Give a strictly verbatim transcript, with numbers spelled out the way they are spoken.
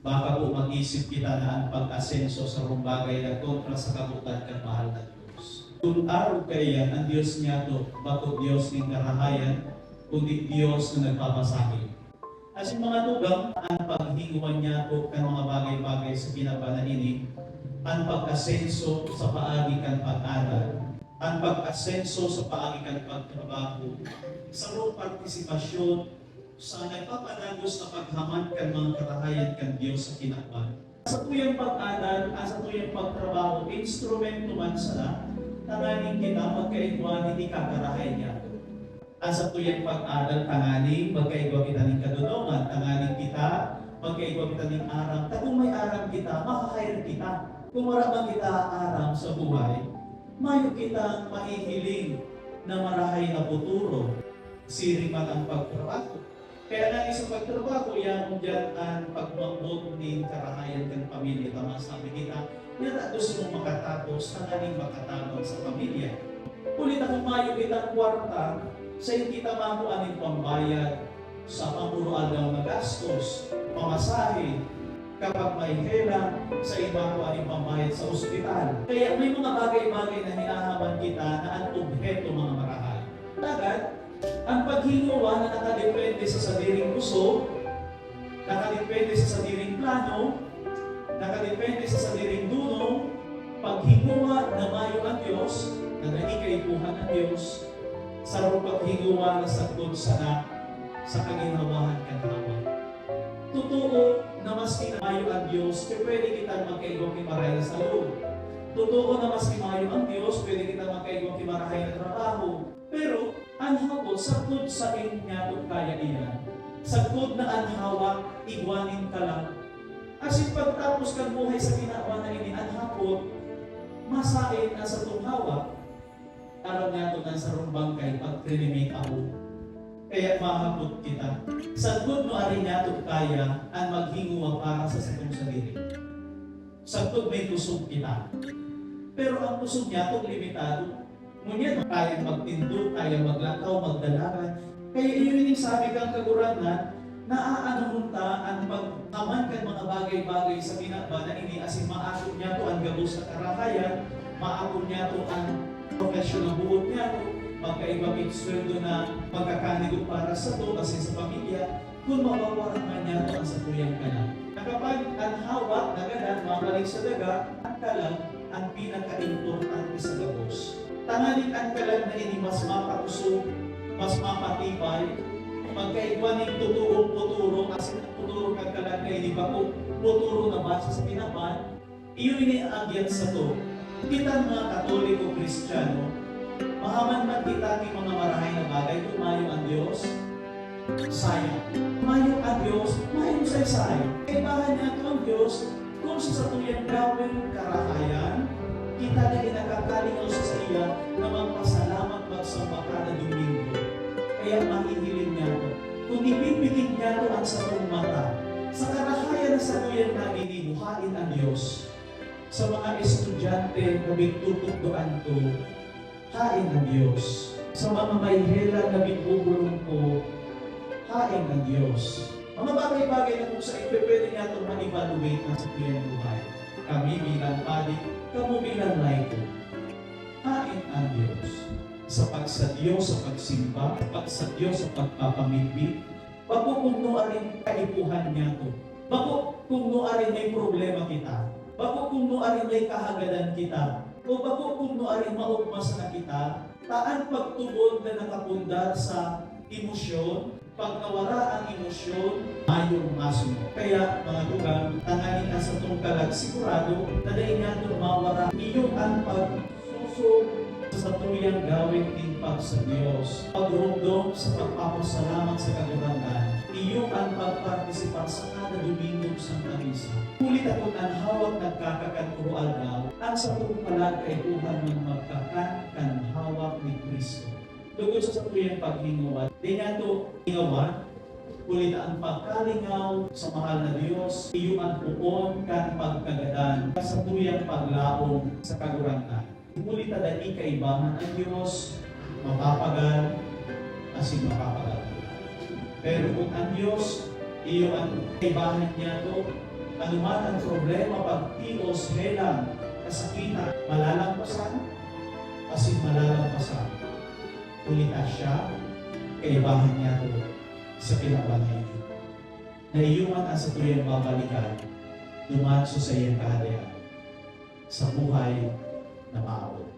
Baka po mag-isip kita na an pag-asenso sarong bagay na kontra sa kabotan kan mahal na Dios. Kun arog kaiyan, an Dios niyato bako Dios nin karahayan, kundi Dios na nagpapasahi. Asin mga tugang, an paghingowa niyato kan mga bagay-bagay sa kinaban na ini, an pag-asenso sa paagi kan pag-aral, an pag-asenso sa paagi kan pagtrabaho, sarong partisipasyon sa nagpapadagos na paghaman kan mga karahayan kan Dios sa kinaban. Satuyang pag-aral, an satuyang pagtrabaho, instrumento man sana, tanganing kita magkaigwa nin ikakarahay niyato. An satuyang pag-aral, tanganing magkaigwa kita nin kadodongan, tanganing kita magkaigwa kita nin aram. Ta kun may aram kita, maha-hire kita. Kun wala man kita aram sa buhay, mayo kitang mahihiling na marahay na futuro. Siring man an pagtrabaho. Kaya nga sa pagtrabaho, yaon diyan an pagmambot nin karahayan kan pamilya. Tama, sabi kita, yata gusto mong makatapos, tanganing makatabang sa pamilya. Huli ta kun mayo kitang kwarta, sain kita makua nin pambayad sa pang-oro-aldaw na gastos, pamasahe, kapag may helang, sain makua nin pambayad sa ospital. Kaya may mga bagay-bagay na hinahaman kita na an obheto, mga marahay. Alagad, an paghingowa na nakadepende sa sadiring kusog, nakadepende sa sadiring plano, nakadepende sa sadiring dunong, paghingowa na mayo an Dios, na dai kaipuhan an Dios, sarong paghingowa na sagkod sana sa kaginhawahan kan hawak. Totoo na maski na mayo an Dios, pwede kitang magkaigwa nin marahay na salud. Totoo na maski mayo an Dios, pwede kitang magkaigwa nin marahay na trabaho. Pero an hapot, sagkod sain niyato kaya iyan. Sagkod na an hawak igwa nin kalag. Asin pagtapos kan buhay sa kinaban na ini, an hapot, masain an satong hawak. Aram niyato na an sarong bangkay pag krinimit ako. Kaya mahapot kita. Sagkod nuarin niyato kaya an maghingowa para sa satong sadiri. Sagkod may kusog kita. Pero an kusog niyato limitado. Ngunyan, kayang magtindog, kayang maglakaw, magdalagan. Kaya iyo ini sabi kan Kagurangnan, naaanahon ta an paghaman kan mga bagay-bagay sa kinaban na ini asin maako niyato an gabos na karahayan, maako niyato an profesyon na boot niyato, magkaiba nin sweldo na magkakanigo para sato asin sa pamilya, kun mawawara man niyato an satuyang kalag. Na kapag an hawak nagadan mabalik sa daga, an kalag an pinakaimportante sa gabos. Tanganing an kalag na ini mas mapakusog, mas mapatibay, magkaigwa nin totoong puturo, asin an puturo kan kalag na ini bako puturo na base sa kinaban, iyo ini an agyan sato. Kitang mga Katoliko, Kristiyano, mahaman man kita nin mga marahay na bagay kun mayo an Dios. Sayang. Mayo an Dios, mayong saysay. Kaibahan niyato an Dios kun sa satuyang gaweng karahayan, kita dai nakakalingaw sa saiya na magpasalamat magsamba kada Domingo. Kaya mahihiling niyato, kun ipipikit niyato an satong mata sa karahayan na satuyang naginibo, haen an Dios. Sa mga estudyante na pigtutukdoan ko, haen an Dios. Sa mga may helang na pigbobolong ko, haen an Dios. Mga bagay-bagay na kung saen pwede niyatong ma-evaluate an satuyang buhay. Kami bilang padi, kamo bilang laiko. Haen an Dios. Sa pagsadyo, sa pagsimba, sa pagsadyo, sa pagpapamidbid, bako kun nuarin kaipuhan niyato. Bako kun nuarin may problema kita. Bako kun nuarin may kahagadan kita. O bako kun nuarin maogma sana kita. Ta an pagtubod na nakapundar sa emosyon, pag nawara an emosyon, mayong masunod. Kaya, mga tugang, tanganing an satong kalag sigurado na dai niyato mawara, iyo an pag- Sosog sa satuyang gawe nin pagsa-Dios, pagromdom sa pagpapasalamat sa Kagurangnan, iyo an pagpartisipar sa kada Domingo Santa Misa. Huli ta kun an hawak nagkakakan puro aldaw, an satong kalag kaipuhan man magkakan kan hawak ni Cristo. Tungod sa satuyang paghingowa, di niyato hingowa, huli ta an pagkalingaw sa mahal na Dios, iyo an poon kan pagkagadan sa satuyang paglaom sa Kagurangnan. Huli ta dai kaibahan an Dios, mapapagal, asin mapapagal. Pero kun an Dios, iyo an kaibahan niyato, Ano man ang problema, pagtios, helang, kasakitan, malalampasan, asin malalampasan. Huli ta siya, kaibahan niya to sa kinaban na ini. Na iyo man ang satuyang babalikan, duman sa saiyang kaharian, sa buhay na maabot.